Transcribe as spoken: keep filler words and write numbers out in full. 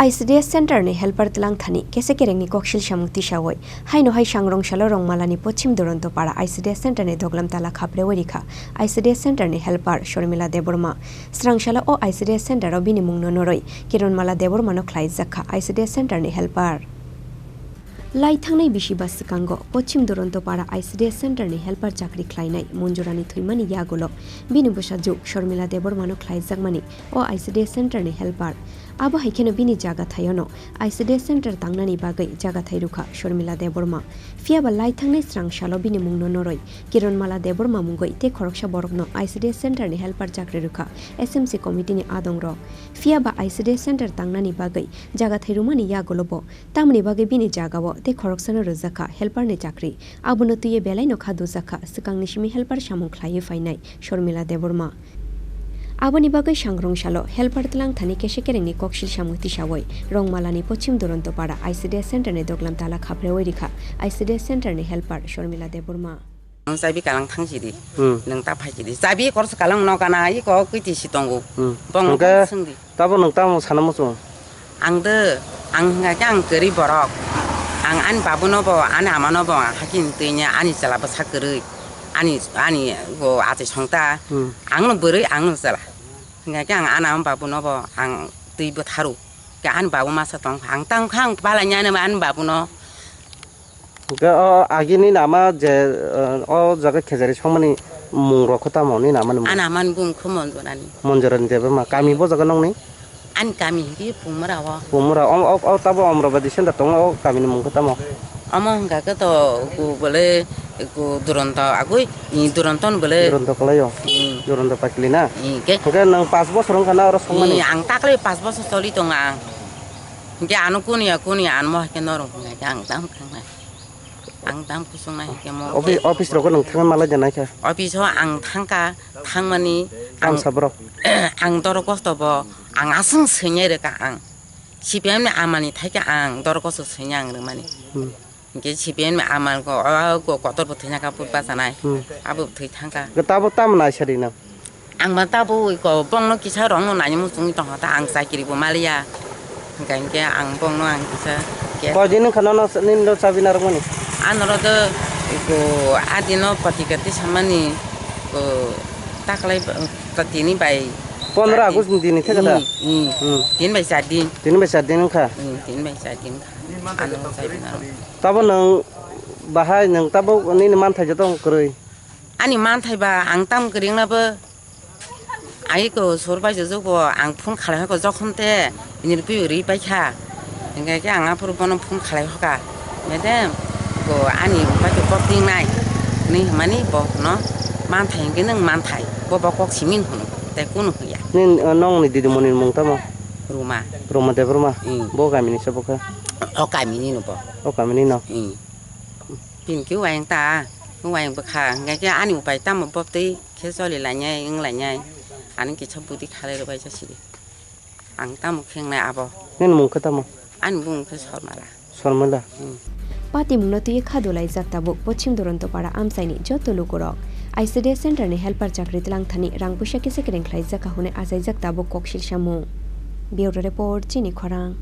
I C D S Center ni helper tlang thani kese kereng ni koksil samung tisawi, haino hai sangrong salo Rongmala ni Pochim Duronto Para I C D S Center ni doglam tala khaprewi rikha I C D S Center ni helper Shormila Debbarma. Srang salo o I C D S Center o bini mung no norwi Kironmala Debbarma no khlai jak kha I C D S Center ni helper. Lai thangnai bisi ba swkango Pochim Duronto Para I C D S Center ni helper chakri khlainai Monjurani thwimani yagulo bini bwsajwk Shormila Debbarma no khlaijakmani o I C D S Center ni helper. Abo hai kheno bini jaga thaiono I C D S Center tangnani bagwi jaga thai rwkha Shormila Debbarma. Phiya ba lai thangnai srang salo bini mung no norwi Kironmala Debbarma mungwi tei khoroksa borok no I C D S Center ni helper chakri rwkha S M C committee ni adong rok. Phiya ba I C D S Center tangnani bagwi jaga thai rwmani yagulo bo tamni bagwi bini jagao tei khoroksano rwjakha helper ni chakri. Abono twiwi belaino kha dujakha swkangni simi helper samung khlaiwi phainai Shormila Debbarma. Aboni bagwi sangrong salo helper tlang thani kese kerengni koksil samung tisawi Rongmalani Pochim Duronto Para I C D S Center ni doglam tala khaprewi rikha I C D S Center ni helper Shormila Debbarma. Ang chabi kalang thang sidi. Hmm. Nang ta phai sidi. Chabi korsa kalang no kana, i ko kwtwi si tongo. Hmm. Bong hwnkhe sung di. Tabo nwng tamo sana muchung? Ang de, ang hwnka khe ang kwrwi borok. Ang ani babuno bo, ani amano bo, hakhe twi ani chwla bwsa kwrwi. Ani, ani bo achai songta. Hmm. Ang no bwrwi, ang no chwla. Hwnka khe ang ani ama babuno bo, ang twi bwtharu. Khe ani babu masa tong kha. Ang tang kha, ang balai ni ani, ani babuno. Hwnkhe o agini nama je, eh, o jaga khejari songmani mung rok khe tamo ni nama ni mung? Ani ama ni bung khe Monjorani. Monjorani Debbarma. Kami bo jaga nongni? Ani kami hwnkhe Pumura o. Pumura. O, o, o tabo Amravati center tongo, o kami ni mung khe tamo? Omo hwnkha khe to ku bole ku Duronto agoi, i Duronto ni bole. Duronto kwlai o? Hmm. Duronto pakli na? Hmm, ke? Hwnkhe nwng pash bosor wngkha na oro songmani? Hmm, ang takle pash bosor choli tongo ang. Hwnkhe ano kuniya kuniya anmo hai khe norok hwnkha khe ang tamo khangnai. Ang tamo kusung nai hwnkhe mo. Office, office rogo nwng thangwi malai de naikha? Office o ang thangkha, thangmani ang, tamsa borok? Ang doro kosto bo, ang aswng swinai rwkha ang. C P M ni amani thaikhe ang doro kosto swinai ang rwmani. Hmm. Hwnkhe C P M ni amal ko, o ko kotor bo thwina kha, bwk bachanai. Hmm. Abo thwi thangkha. Hwnkhe tabo tamo naisadi nang? Ang ma tabo ko bongno kisa rongno naini muchungwi tongkha ta, ang chakiri bo maliya. Hwnkhe, hwnkhe ang bongno ang kisa ke. Koi din wngkha nono nini do chabi narwkmani? Anoro do ko adino patika tisamani ko taklai ba, ta tini bai. Pondro char din. August ni dini theka ta? Hmm, hmm. Hmm. Tin bai char din. Tin bai char din wngkha? Hmm, tin bai char din wngkha. Ano chabi narwk. Tabo nwng bahai nwng tabo nini manthai joto kwrwi? Ani manthai ba ang tamo kwrwi wngna bo. Ai ko sur bai jujuk bo ang phone khalai hoko jokhon te nini pui ri pai kha. Hingke ke ang aphuru bono phone khalai hoka. Madam, ko ani bai ko kok ting nai. Ni himani bo no manthai hingke nwng manthai. Bo bo kok simin hunu. Te kunu huya. Nin, uh, nong ni didi moni mung tamo? Ruma. Ruma Debbarma? Hmm. Bo kami ni se bo khe? O kami ni no bo. O kami ni no? Hmm. Tin ke wayang ta, wayang bwkha, hingke ke ani upai tamo bobtwi khe choli lainai, wng lainai, ani kisa budi khalai rwbai jasidi. Ang tamo khengnai abo. Nini mung khe tamo? Ani bumung khe Sormala. Sormala? Hmm. Patimungno twiwi khadulaijak tabuk Pochim Duronto Para amchaini joto lukurok. I C D S Center ni helper chakri tlang thani rang puisa kisa kereng khlaijak kha hwnwi achaijak tabuk koksil samung. Bureau Report, Chini Khorang.